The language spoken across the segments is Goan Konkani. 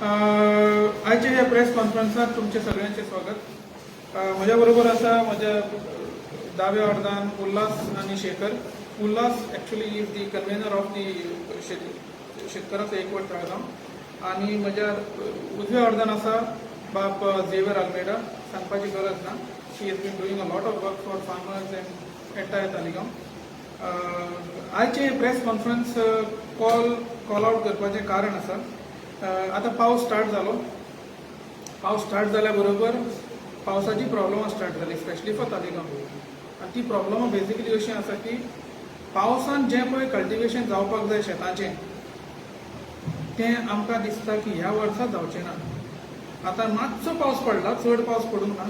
आयच्या ह्या प्रेस कॉन्फरन्सात तुमचे सगळ्यांचे स्वागत. म्हज्या बरोबर आसा म्हज्या दाव्या अर्दान उल्हास आनी Shekhar. Ulhas actually is the convener of the शेतकाराचो एकवट ताळगांव आनी म्हज्या उजव्या अर्दान आसा बाब झेवियर आल्मेडा. सांगपाची गरज ना, he has been doing a lot of work for farmers and entire Taleigao. आयचे press conference call out करपाचें कारण आसा, आतां पावस स्टार्ट जालो. पावस स्टार्ट जाल्या बरोबर पावसाची प्रॉब्लमां स्टार्ट जाली, स्पेशली फॉर तालिगांव. आनी ती प्रॉब्लमां बेजिकली अशीं आसा की पावसान जें पळय कल्टिवेशन जावपाक जाय शेताचें, तें आमकां दिसता की ह्या वर्सा जावचें ना. आतां मातसो पावस पडला, चड पावस पडूंक ना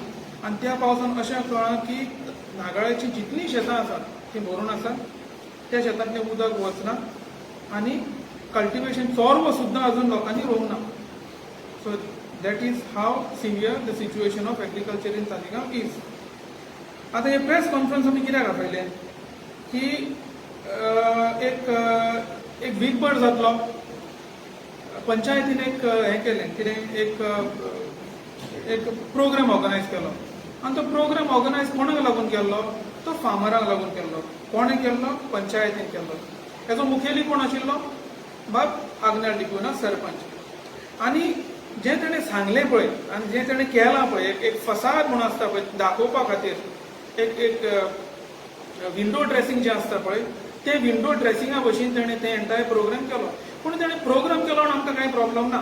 आनी त्या पावसान अशें कळ्ळां की नागाळ्याचीं जितलीं शेतां आसात तीं भरून आसात. त्या शेतांतलें उदक वचना आनी कल्टिवेशन चोरवो सुद्दां अजून लोकांनी रोवंक ना. So that is how severe the situation of agriculture in Taleigao is. आतां हे प्रेस कॉन्फरन्स आमी कित्याक आपयलें की एक वीकभर जातलो, पंचायतीन एक हें केलें, कितें, एक प्रोग्राम ऑर्गनायज केलो आनी तो प्रोग्राम ऑर्गनायज कोणाक लागून केल्लो? तो फार्मरांक लागून केल्लो. कोणें केल्लो? पंचायतीन केल्लो. हेजो मुखेली कोण आशिल्लो? बाब आग्नेल डिकुना, सरपंच. आनी जें तेणें सांगलें पळय आनी जें तेणें केलां पळय, एक फसाद म्हणून आसता पळय, दाखोवपा खातीर एक विंडो ड्रेसिंग जें आसता पळय, ते विंडो ड्रेसिंगा भशेन तेणें ते एंटायर प्रोग्राम केलो. पूण तेणें प्रोग्राम केलो म्हण आमकां कांय प्रॉब्लम ना.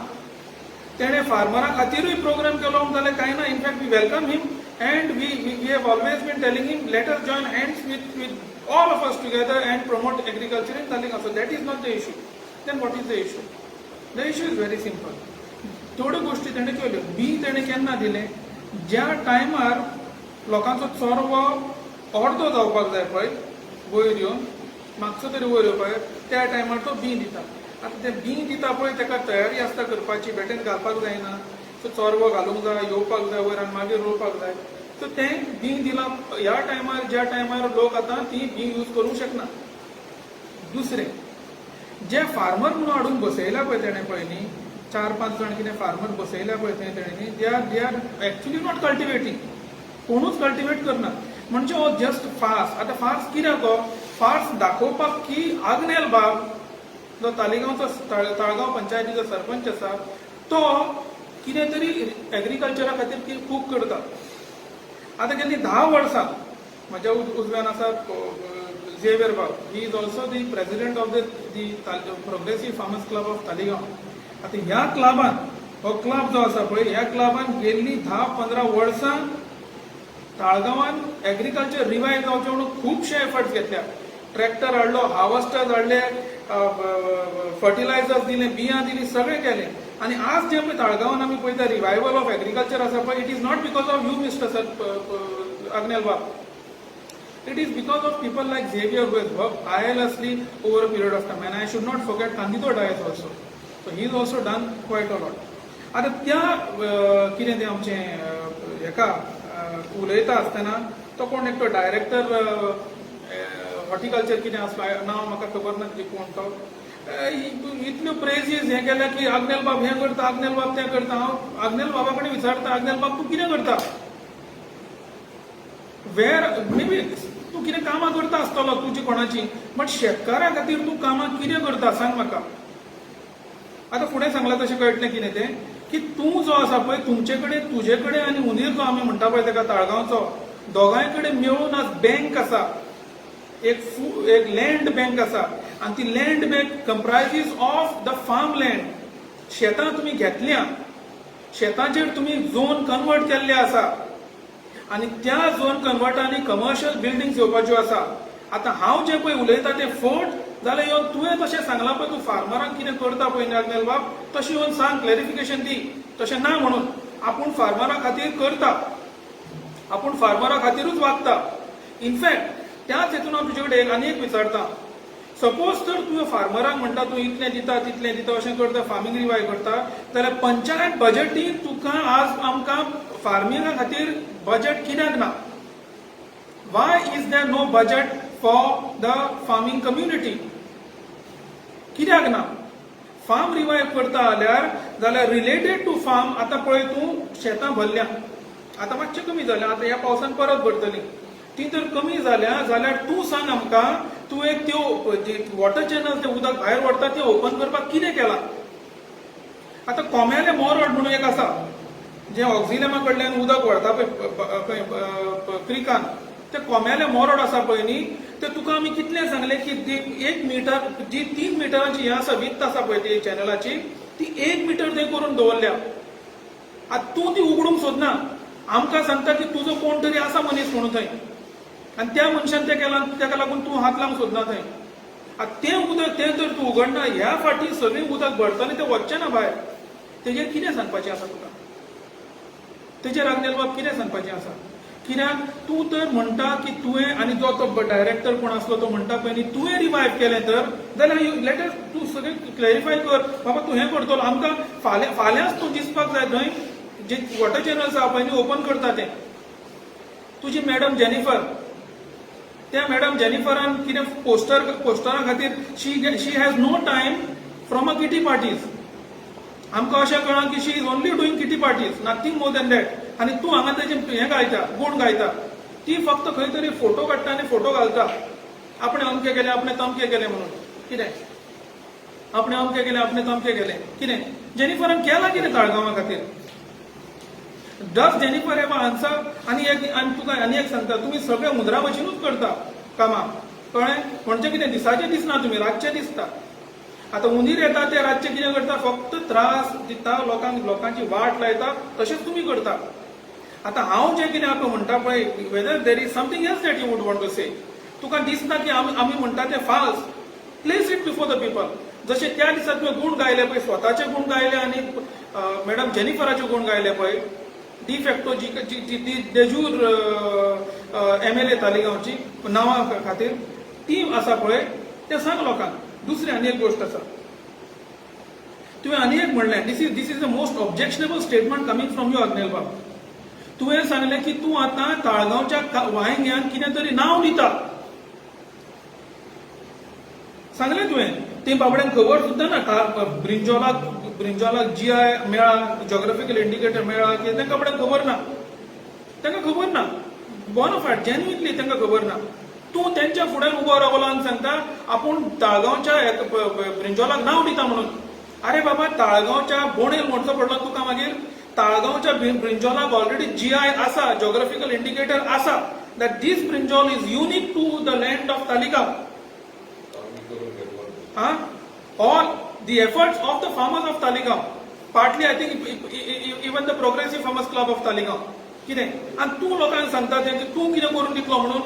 तेणें फार्मरा खातीरूय प्रोग्राम केलो जाल्यार कांय ना. In fact, we welcome him and we have always been telling him, let us join hands with all of us together and promote agriculture in Taleigao. So that is not the issue. Then what is the issue? The issue is very simple. थोड्यो गोश्टी तेणें केल्यो. बी तेणें केन्ना दिलें? ज्या टायमार लोकांचो चोरवो अर्दो जावपाक जाय पळय, वयर येवन मातसो तरी वयर येवपाक जाय, त्या टायमार तो बी दिता. आतां तें बी दिता पळय, ताका तयारी आसता करपाची, बेटेन घालपाक जायना. सो चोरवो घालूंक जाय, येवपाक जाय वयर आनी मागीर रोवपाक जाय. सो तें बी दिलां ह्या टायमार, ज्या टायमार लोक आतां ती बी यूज करूंक शकना. दुसरें, जे फार्मर म्हणून हाडून बसयल्या पळय तेणें पळय न्ही, चार पांच जाण कितें फार्मर बसयल्या पळय थंय तेणें न्ही, they are actually not cultivating. कोणूच कल्टिवेट करना. म्हणजे हो जस्ट फार्स. आतां फार्स कित्याक? हो फार्स दाखोवपाक की आग्नेल बाब जो तालिगांवचो, ताळगांव पंचायतीचो सरपंच आसा, तो कितें तरी एग्रीकल्चरा खातीर खूब करता. आतां गेल्लीं 10 वर्सां म्हज्या उजव्यान आसा झेवियर बाब. He is also the president of the Progressive Farmers Club of Taleigao. आतां ह्या क्लबान, हो क्लब जो आसा पळय, ह्या क्लबान गेल्लीं 10-15 वर्सां ताळगांवान एग्रीकल्चर रिवायव जावचें म्हणून खुबशे एफर्ट्स घेतल्या. ट्रॅक्टर हाडलो, हार्वस्टर्स हाडले, फर्टिलायझर्स दिले, बियां दिली, सगळें केलें. आनी आज जें पळय ताळगांवान आमी पळयता रिवायवल ऑफ एग्रीकल्चर आसा पळय, it is not because of you, Mister sir Agnel बाब. It is because of people like Xavier who has worked tirelessly over a period of time. And I should not forget Candido Dias also. So he has also done quite a lot. आतां त्या कितें तें आमचें हेका उलयता आसतना तो कोण एकटो डायरेक्टर हॉर्टिकल्चर कितें आसलो, नांव म्हाका खबर ना तुजी कोण तो, इतल्यो प्रेजीस हें केल्या की आग्नेल बाब हें करता, आग्नेल बाब तें करता. हांव आग्नेल बाबा कडेन विचारता, आग्नेल बाब, तूं कितें करता? वेर मे बी तूं कितें कामां करता आसतलो तुजी कोणाची, बट शेतकारा खातीर तूं कामां कितें करता, सांग म्हाका. आतां फुडें सांगलां तशें कळटलें कितें तें की तूं जो आसा पळय, तुमचे कडेन, तुजे कडेन आनी हुंदीर जो आमी म्हणटा पळय ताका, ताळगांवचो, दोगांय कडेन मेळून आज बँक आसा एक, एक लँड बँक आसा आनी ती land bank comprises of the farm land. शेतां तुमी घेतल्या, शेतांचेर तुमी झोन कन्वर्ट केल्ले आसा आनी त्या झोन कन्वर्टांनी कमर्शियल बिल्डिंग्स येवपाच्यो आसा. आतां हांव जें पळय उलयता तें फट जाल्यार येवन तुवें तशें सांगलां पळय, तूं फार्मरांक कितें करता पळय आग्नेल बाब, तशें येवन सांग, क्लॅरिफिकेशन दी. तशें ना म्हणून आपूण फार्मरा खातीर करता, आपूण फार्मरा खातीरूच वागता. इनफॅक्ट त्याच हेतून हांव तुजे कडेन आनी एक विचारता. सपोज तर तुवें फार्मरांक म्हणटा, तूं इतलें दिता, तितलें दिता, अशें करता, फार्मींग रिवायव करता, जाल्यार पंचायत बजेटीन तुका आज आमकां फार्मिंगा खातीर बजेट कित्याक ना? Why is there no budget for the farming community? कित्याक ना? फार्म रिवायव करता जाल्यार रिलेटेड टू फार्म, आतां पळय तूं, शेतां भरल्या, आतां मातशें कमी जाल्या, आतां ह्या पावसान परत भरतली ती. जर कमी जाल्या जाल्यार तूं सांग आमकां, तूं एक त्यो जे वॉटर चॅनल ते उदक भायर व्हरता ते ओपन करपाक कितें केलां? आतां कोम्याले मोरड म्हणून एक आसा, जें ऑक्झिलियमा कडल्यान उदक व्हरता पळय क्रिकान, ते कोम्याले मोरड आसा पळय न्ही, ते तुका आमी कितलें सांगलें की ती 1 मिटर जी 3 मिटरांची हें आसा, वित्त आसा पळय ती चॅनलाची, ती 1 मिटर थंय करून दवरल्या. आतां तूं ती उगडूंक सोदना, आमकां सांगता की तुजो कोण तरी आसा मनीस म्हणून थंय आनी त्या मनशान तें केलां, ताका लागून तूं हात लावंक सोदना थंय. आतां तें उदक तें जर तूं उगडना, ह्या फाटी सगळें उदक भरतलें, तें वचचें ना भायर. तेजेर कितें सांगपाचें आसा तुका? तेजेर आग्नेल बाब कितें सांगपाचें आसा? कित्याक तूं तर म्हणटा की तुवें आनी जो तो डायरेक्टर कोण आसलो तो म्हणटा पळय न्ही, तुवें रिवायव केलें तर जाल्यार you let तूं सगळें क्लॅरिफाय कर बाबा, तूं हें करतलो. आमकां फाल्यां फाल्यांच तूं दिसपाक जाय थंय, जे वॉटर चॅनल्स आहा पळय न्ही, ओपन करता तें. तुजी मॅडम जेनिफर, त्या मॅडम जेनिफरान कितें पोस्टरा खातीर she has no time from a kitty parties. आमकां अशें कळ्ळां की she is only doing kitty parties, nothing more than that. आनी तूं हांगा तेजे हें गायता, गूण गायता. ती फक्त खंय तरी फोटो काडटा आनी फोटो घालता, आपणें अमकें केलें, आपणें तमकें केलें म्हणून. कितें आपणें अमकें केलें, आपणें तमकें केलें? कितें जेनिफरान केलां कितें ताळगांवा खातीर? Does Jennifer have answer? आनी एक आनी तुका आनी एक सांगता, तुमी सगळे हुंदरा भशेनूच करता कामां, कळ्ळें? म्हणजे कितें, दिसाचें दिसना, तुमी रातचें दिसता. आतां उंदीर येता ते रातचे कितें करता? फक्त त्रास दिता लोकांक, लोकांची वाट लायता. तशेंच तुमी करता. आतां हांव जें कितें आतां म्हणटा पळय, whether there is something else that you would want to say? तुका दिसना की आमी म्हणटा तें false? Place it before the people. जशें त्या दिसा तुवें गूण गायले पळय, स्वताचे गूण गायले आनी मॅडम जेनिफराचे गूण गायले पळय, डी फॅक्टो जी जी ती देजूर एमएलए तालिगांवची नांवा खातीर ती आसा पळय, तें सांग लोकांक. दुसरी आनी एक गोश्ट आसा, तुवें आनी एक म्हणलें, this is the most objectionable statement coming from you, Agnel बाब. तुवें सांगलें की तूं आतां ताळगांवच्या वांयग्यान कितें तरी नांव दिता. सांगलें तुवें, ते बाबड्यांक खबर सुद्दां ना ब्रिंजॉलाक जीआय मेळ्ळा, जॉग्राफिकल इंडिकेटर मेळ्ळा की तांकां बाबड्यांक खबर ना. तांकां खबर ना, बोनाफायड, जेन्युइनली तांकां खबर ना. तूं तेंच्या फुड्यान उबो रावलो आनी सांगता आपूण ताळगांवच्या ब्रिंजॉलाक नांव दिता म्हणून. अरे बाबा, ताळगांवच्या बोणेल म्हणचो पडलो तुका मागीर. ताळगांवच्या ब्रिंजॉलाक ऑलरेडी जीआय आसा, जॉग्राफिकल इंडिकेटर आसा, that this brinjal is unique to the land of Taleigao. आमी करून घेतलो. Huh? All the efforts of the farmers of Taleigao. Partly, I think, even the Progressive Farmers Club of Taleigao. कितें आनी तूं लोकांक सांगता तें की तूं कितें करून दितलो म्हणून.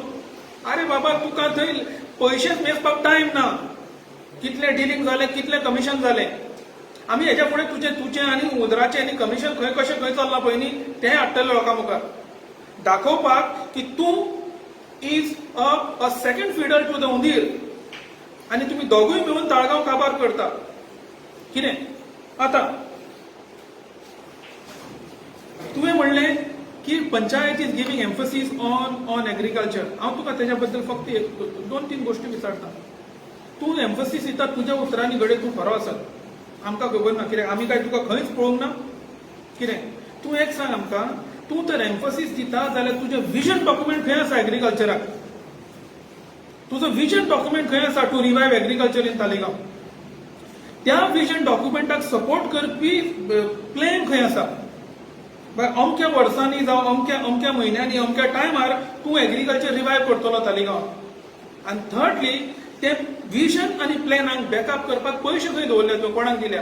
अरे बाबा, तुका थंय पयशेच मेजपाक टायम ना, कितले डिलींग जालें, कितलें कमिशन जालें. आमी हेच्या फुडें तुजें आनी उदराचें आनी कमिशन खंय कशें खंय चल्लां पळय न्ही, तें हाडटले लोकां मुखार दाखोवपाक की तूं is a second fiddle to the उंदीर आनी तुमी दोगूय मेळून ताळगांव काबार करता. कितें आतां तुवें म्हणलें की panchayat is giving emphasis on agriculture. हांव तुका तेच्या बद्दल फक्त एक दोन तीन गोश्टी विचारता. तूं एम्फसीस दिता, तुज्या उतरांनी घडये तूं खरो आसत, आमकां खबर ना, कित्याक आमी काय तुका खंयच पळोवंक ना. कितें तूं एक सांग आमकां, तूं तर एम्फसीस दिता जाल्यार तुजें विजन डॉक्युमेंट खंय आसा एग्रीकल्चराक? तुजो विजन डॉक्युमेंट खंय आसा to revive agriculture in Taleigao? त्या विजन डॉक्युमेंटाक सपोर्ट करपी प्लॅन खंय आसा? बाय अमक्या वर्सांनी जावं अमक्या अमक्या म्हयन्यांनी, अमक्या टायमार तूं एग्रीकल्चर रिवायव करतलो तालिगांव? आनी थर्डली, ते विजन आनी प्लॅनाक बॅकअप करपाक पयशे खंय दवरले तुवें? कोणाक दिल्या?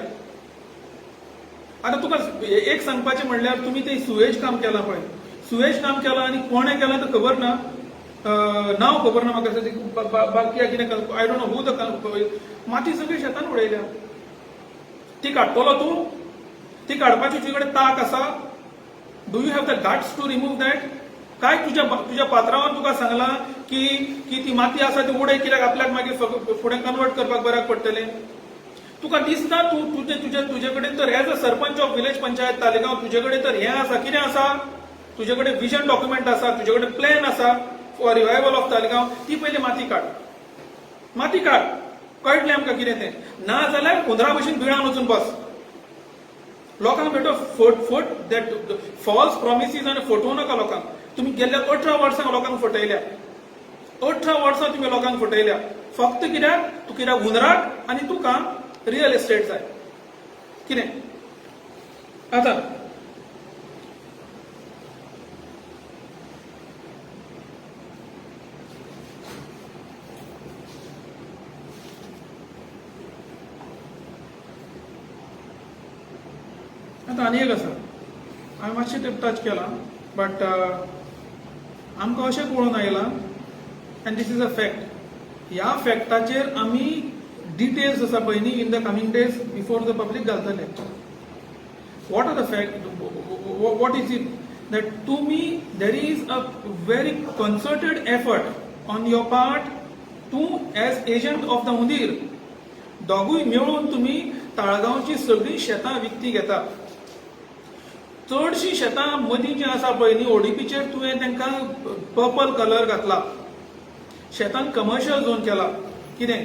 आतां तुका एक सांगपाचें म्हणल्यार, तुमी ते सुवेज काम केलां पळय, सुवेज काम केलां आनी कोणें केलां तें खबर ना, नांव खबर ना म्हाका, बाकी कितें, I don't know who the. माती सगळी शेतान उडयल्या, ती काडटलो तूं? ती काडपाची तुजे कडेन ताक आसा? Do you have the guts to remove that? काय तुज्या पात्रावान तुका सांगलां की ती माती आसा ती उडय, कित्याक आपल्याक मागीर फुडें कन्वर्ट करपाक बऱ्याक पडटलें? तुका दिसता तूं तुजे तुजे तुजे कडेन तर as a sarpanch of village panchayat Taleigao, तुजे कडेन तर हें आसा, कितें आसा, तुजे कडेन विजन डॉक्युमेंट आसा, तुजे कडेन प्लॅन आसा फॉर रिवायवल ऑफ तालिगांव. ती पयली माती काड, माती काड. कळटलें आमकां कितें तें. ना जाल्यार हुंदरा भशेन बिळान वचून बस. लोकांक बेठो फट फट that false promises आनी फटोवं नाका लोकांक. तुमी गेल्ल्या 18 वर्सांक लोकांक फटयल्या. 18 वर्सां तुमी लोकांक फटयल्या फक्त कित्याक? तूं कित्याक हुंदराक आनी तुका रियल इस्टेट जाय. कितें आतां आतां आनी एक आसा, हांवें मातशें ते टच केलां, बट आमकां अशें कळून आयलां, and this is a fact. ह्या फॅक्टाचेर आमी डिटेल्स आसा पळय न्ही, in the coming days before the public घालतले. What are the fact? What is it that तुमी, there is a very concerted effort on your part to, as agent of the हुंदीर, दोगूय मेळून तुमी ताळगांवची सगळीं शेतां विकती घेता. चडशीं शेतां मदीं जीं आसा पळय न्ही, ओडीपीचेर तुवें तांकां पर्पल कलर घातला, शेतान कमर्शियल झोन केला. कितें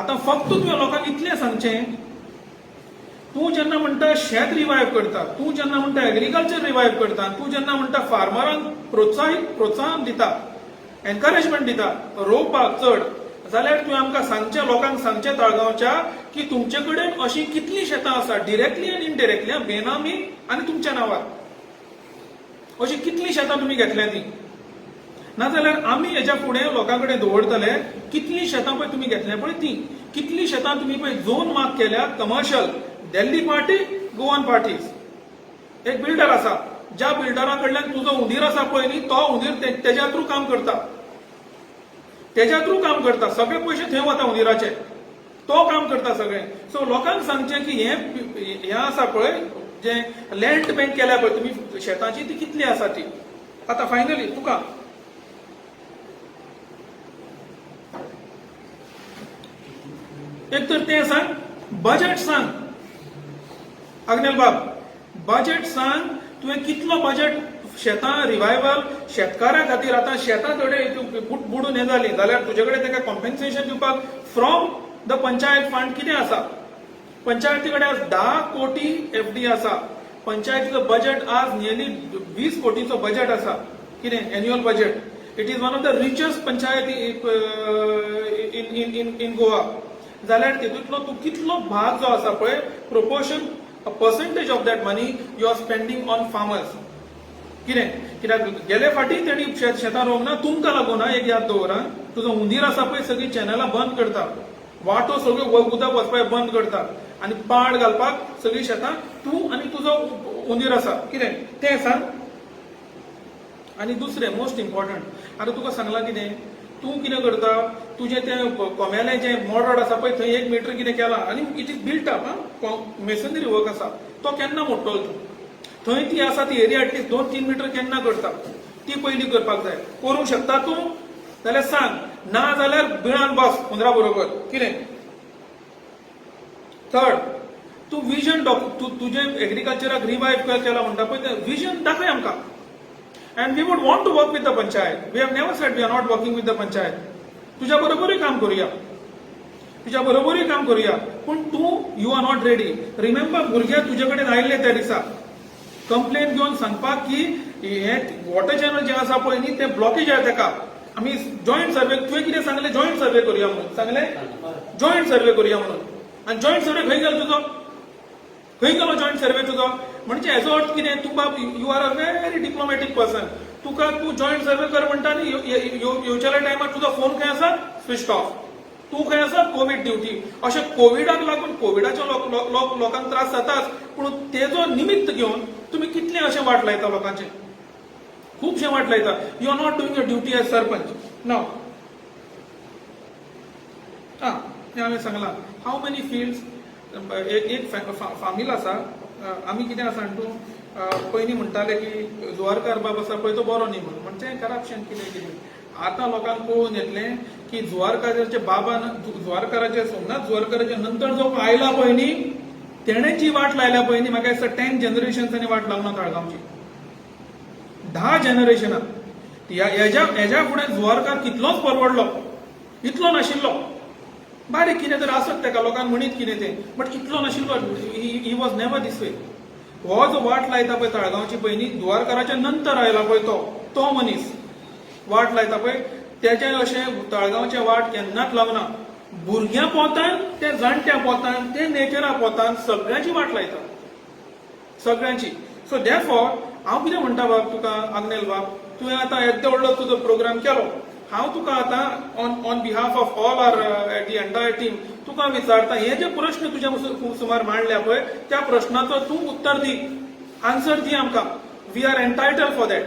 आतां फक्त तुवें लोकांक इतलें सांगचें, तूं जेन्ना म्हणटा शेत रिवायव करता, तूं जेन्ना म्हणटा एग्रीकल्चर रिवायव करता, तूं जेन्ना म्हणटा फार्मरांक प्रोत्साहन दिता, एनकरेजमेंट दिता रोवपाक चड, जाल्यार तुवें आमकां सांगचें, लोकांक सांगचें ताळगांवच्या, की तुमचे कडेन अशीं कितलीं शेतां आसा डिरेक्टली आनी इनडिरेक्टली, बेनामी आनी तुमच्या नांवार, अशीं कितलीं शेतां तुमी घेतल्या ती. नाजाल्यार आमी हेच्या फुडें लोकां कडेन दवरतले कितलीं शेतां पळय तुमी घेतल्या पळय ती, कितलीं शेतां तुमी पळय झोन मार्क केल्या commercial, Delhi party, Goan parties. एक बिल्डर आसा, ज्या बिल्डरा कडल्यान तुजो हुंदीर आसा पळय न्ही, तो हुंदीर तेज्या थ्रू काम करता, तेज्या थ्रू काम करता, सगळे पयशे थंय वता हुंदिराचे, तो काम करता सगळे. सो लोकांक सांगचें की हें हें आसा पळय, जें लँड बँक केल्या पळय तुमी शेताची, ती कितली आसा ती. आतां फायनली तुका एक तर तें सांग, बजेट सांग आग्नेल बाब, बजेट सांग तुवें कितलो बजेट शेतां रिवायवल शेतकारां खातीर. आतां शेतां थोडे बुडून हें जालीं जाल्यार तुजे कडेन तांकां कॉम्पेन्सेशन दिवपाक फ्रॉम the panchayat fund कितें आसा? पंचायती कडेन आज 10 कोटी एफडी आसा. पंचायतीचो बजेट आज नियरली 20 कोटीचो बजेट आसा. कितें annual budget. It is one of the richest panchayat in Goa. जाल्यार तितूंतलो तूं कितलो भाग जो आसा पळय, proportion, a percentage of that money you are spending on farmers? कितें कित्याक गेले फाटी तेणी शेतां रोवंक ना तुमकां लागून. एक याद दवर, तुजो हुंदीर आसा पळय सगळीं चॅनलां बंद करता, वाटो सगळ्यो उदक वचपाक बंद करता आनी पाड घालपाक सगळीं शेतां तूं आनी तुजो हुंदीर आसा. कितें तें सांग. आनी दुसरें मोस्ट इम्पॉर्टंट, आतां तुका सांगलां कितें, तूं कितें करता, तुजें तें कोमेलें जें मोडोड आसा पळय, थंय 1 मिटर कितें केलां आनी it is built up, masonry work आसा, तो केन्ना मोडटलो तूं? थंय ती आसा ती area at least 2-3 metre केन्ना करता ती पयली करपाक जाय. करूंक शकता तूं जाल्यार सांग, ना जाल्यार बिळान बस हुंदरा बरोबर. कितें थर्ड, तूं विजन, तूं तुजें एग्रीकल्चराक रिवायव केला म्हणटा पळय, तें विजन दाखय आमकां. And we would want to work with the panchayat. We have never said we are not working with the panchayat. तुझ्या बरोबरूय काम करूया, तुझ्या बरोबरूय काम करूया, पूण तूं you are not ready. Remember, भुरगे तुजे कडेन आयिल्ले त्या दिसा कंप्लेन घेवन सांगपाक की हे वॉटर चॅनल जें आसा पळय न्ही, तें ब्लॉकेज आहा, तेका आमी जॉयंट सर्वे. तुवें कितें सांगलें? जॉयंट सर्वे करूया म्हणून सांगलें, जॉयंट सर्वे करूया म्हणून. आनी जॉयंट सर्वे खंय गेलो तुजो? खंय गेलो जॉयंट सर्वे तुजो? म्हणजे हेजो अर्थ कितें? तूं बाब, you are a very diplomatic person. तुका तूं जॉयंट सर्वे कर म्हणटा आनी येवचेल्या टायमार तुजो फोन खंय आसा? Switch off. तूं खंय आसा? Covid duty. अशें कोविडाक लागून कोविडाचे लोकांक त्रास जाताच, पूण तेजो निमित्त घेवन तुमी कितलें अशें वाट लायता लोकांचें, खुबशें वाट लायता. You are not doing your duty as sarpanch. नाव आं, हें हांवें सांगलां. How many fields? एक एक फामील आसा. आमी कितें आसा तूं पयलीं म्हणटाले की जुवारकार बाब आसा पळय तो बरो न्ही म्हणून, म्हणजे करप्शन कितें कितें. आतां लोकांक पळोवन येतलें की जुवारकाराच्या बाबान, जुवारकाराच्या, सोमनाथ जुवारकाराच्या नंतर जो आयला पळय न्ही, तेणें जी वाट लायल्या पळय न्ही, म्हाका दिसता 10 जनरेशन्सांनी वाट लावना ताळगांवची. 10 जनरेशनां. हेज्या फुडें जुवारकार कितलोच परवडलो, इतलो नाशिल्लो. बारीक कितें तर आसत तेका, लोकांक म्हणीत कितें तें, बट इतलो नाशिल्लो. He was never this way. हो जो वाट लायता पळय ताळगांवची, पयलीं जुवारकाराच्या नंतर आयला पळय तो तो मनीस वाट लायता पळय, तेजें अशें ताळगांवचें वाट केन्नाच लावना. भुरग्यां पोंतान ते, जाणट्या पोंतान ते, नेचरा पोंतान, सगळ्यांची वाट लायता, सगळ्यांची. सो देअरफॉर हांव कितें म्हणटा बाब तुका, आग्नेल बाब, तुवें आतां येद्दो व्हडलो तुजो प्रोग्राम केलो. हांव तुका आतां on behalf of all our the entire team तुका विचारता, हे जे प्रश्न तुज्या सुमार मांडल्या पळय, त्या प्रश्नाचो तूं उत्तर दी, आन्सर दी आमकां. We are entitled for that.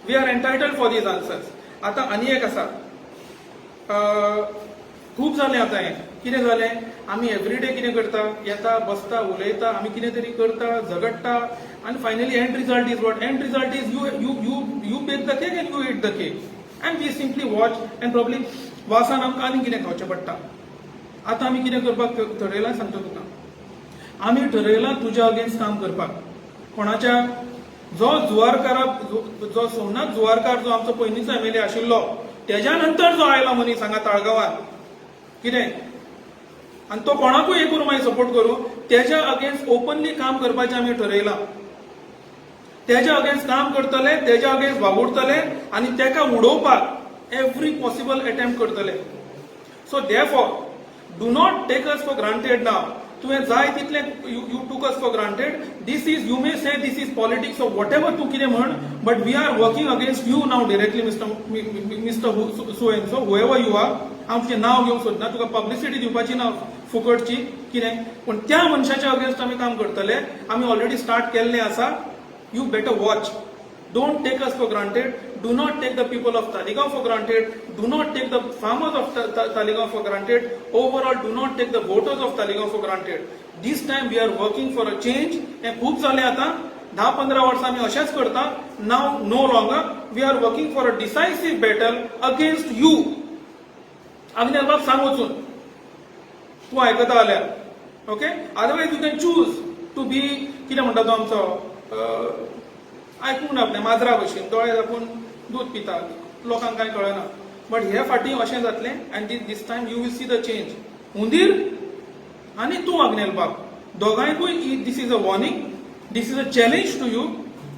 We are entitled for these answers. आतां आनी एक आसा. खूब जालें आतां हें. कितें जालें, आमी एवरीडे कितें करता, येता, बसता, उलयता, आमी कितें तरी करता, झगडटा आनी finally end result is what? End result is you bake the cake and you eat the cake and we simply watch and probably वासान आमकां आनी कितें खावचें पडटा. आतां आमी कितें करपाक ठरयलां सांगता तुका. आमी ठरयलां तुज्या अगेन्स्ट काम करपाक. कोणाच्या? जो जुवारकारा, जो सोमनाथ जुवारकार, जो आमचो पयलींचो एमएलए आशिल्लो, तेज्या नंतर जो आयला मनीस हांगा ताळगांवात कितें, आनी तो कोणाकूय हे करूं, मागीर सपोर्ट करूं, तेज्या अगेन्स्ट ओपनली काम करपाचें आमी ठरयलां. तेज्या अगेन्स्ट काम करतले, तेज्या अगेन्स्ट वावुरतले आनी तेका उडोवपाक एवरी पॉसिबल अटेम्प्ट करतले. So therefore, do not take us for granted now. तुवें जाय तितलें you took us for granted. This is, you may say this is politics or whatever, तूं कितें म्हण, but we are working against you now directly, Mister so and so, whoever you are. हांव तुजें नांव घेवंक सोदना, तुका पब्लिसिटी दिवपाची ना फुकटची कितें, पूण त्या मनशाच्या अगेन्स्ट आमी काम करतले. आमी ऑलरेडी स्टार्ट केल्लें आसा. You better watch. Don't take us for granted. Do not take the people of Taleigao for granted. Do not take the farmers of Taleigao for granted. Overall, do not take the voters of Taleigao for granted. This time we are working for a change. हें खूब जालें आतां. 10-15 वर्सां आमी अशेंच करता. Now no longer. We are working for a decisive battle against you. Agnel बाब, सांग वचून तूं आयकता जाल्यार, okay? Otherwise you can choose to be, कितें म्हणटा तो आमचो, आयकूंक ना आपलें, माजरा भशेन दोळे दापून दूद पिता, लोकांक कांय कळना. बट हे फाटीं अशें जातलें and this time you will see the change. हुंदीर आनी तूं आग्नेल बाब, दोगांयकूय this is a warning, this is a challenge to you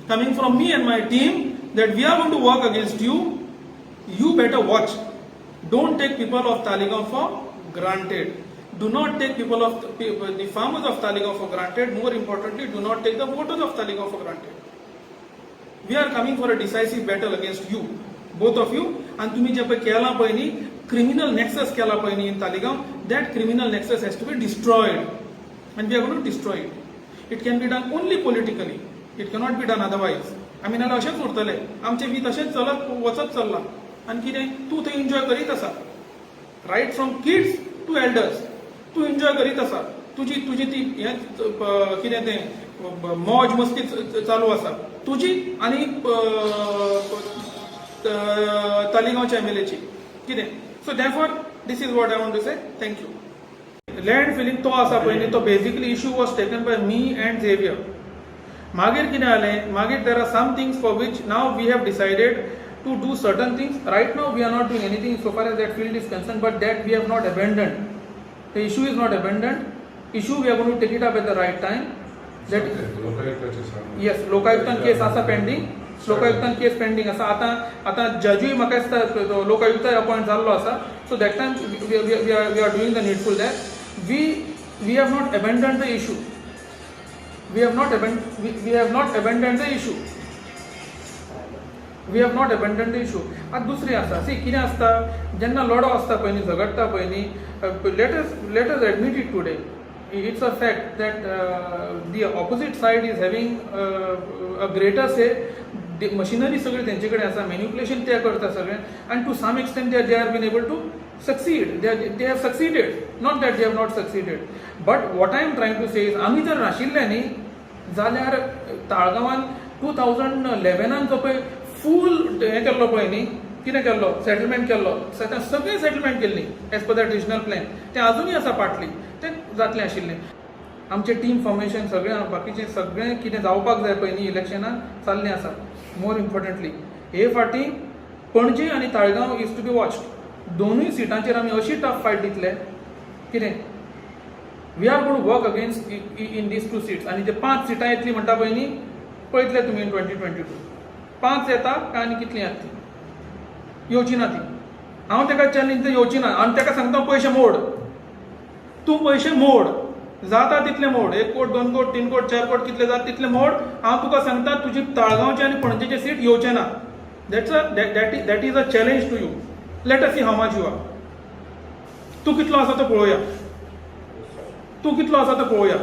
coming from me and my team that we are going to work against you. You better watch. Don't take people of Taleigao for granted. Do not take people of the farmers of Taleigao for granted. More importantly, do not take the voters of Taleigao for granted. We are coming for a decisive battle against you, both of you. आणि तुम्ही जे पळय केलां पळय न्ही, क्रिमिनल नेक्सस केला पळय न्ही in Taleigao, that criminal nexus has to be destroyed and we are going to destroy it. It can be done only politically. It cannot be done otherwise. आमी नाल्यार अशेंच उरतले. आमचें वीत अशेंच चलत वचत चल्लां आनी कितें, तूं थंय एन्जॉय करीत आसा, right from kids to elders, तूं एन्जॉय करीत आसा. तुजी ती हें कितें तें, मौज मस्ती चालू आसा तुजी आनी तालिगांवच्या एमएलएची कितें. So therefore, this is what I want to say. Thank you. Land filling तो आसा पळय न्ही, तो basically issue was taken by me and Xavier. मागीर कितें जालें, मागीर there are some things for which now we have decided to do certain things. Right now we are not doing anything so far as that field is concerned, but that we have not abandoned. The issue is not abandoned. Issue, we are going to take it up at the right time. That लोकायुक्ताचे सांग. Yes, लोकायुक्तान case आसा पेंडींग. लोकायुक्तान केस पेंडींग आसा. आतां आतां जजूय म्हाका दिसता तो लोकायुक्त अपॉयंट जाल्लो आसा. So that time we are doing the needful. That we have not abandoned the issue. We have not abandoned the issue. We have not abandoned the issue. आतां दुसरें आसा, सी, कितें आसता, जेन्ना लढो आसता पळय न्ही, झगडटा पळय न्ही, let us admit it today, it's a fact that the opposite side is having a greater say. Machinery सगळी तेंचे कडेन आसा, मॅन्युपुलेशन ते करता सगळें आनी to some extent they are been able to succeed. They have succeeded, not that they have not succeeded. But what I am trying to say is, आमी जर नाशिल्ले न्ही जाल्यार ताळगांवान 2011 जो पळय फूल हें केल्लो पळय न्ही, कितें केल्लो, सेटलमेंट केल्लो, सगळें सेटलमेंट केल्ली as per the regional plan, तें अजुनूय आसा पार्टली, तें जातलें आशिल्लें. आमचें टीम फॉर्मेशन सगळें, बाकीचें सगळें कितें जावपाक जाय पळय न्ही इलेक्शनाक, चाललें आसा. मोर इम्पॉर्टंटली, हे फावटी पणजी आनी Taleigao is to be watched. दोनूय सिटांचेर आमी अशी टफ फायट दितले कितें, we are gonna work against in these two seats. आनी ते पांच सिटां येतली म्हणटा पळय न्ही, पळयतले तुमी इन 2022 पांच येता काय आनी कितलीं येता ती. येवची ना ती. हांव ताका चॅलेंज, येवची ना. आनी ताका सांगता, पयशे मोड तूं, पयशे मोड, जाता तितले मोड, 1 कोट, 2 कोट, 3 कोट, 4 कोट, कितले जाता तितले मोड. हांव तुका सांगता, तुजी ताळगांवची आनी पणजेची सीट येवचे ना. That is a challenge to you. Let us see how much you are. तूं कितलो आसा तो पळोवया, तूं कितलो आसा तो पळोवया.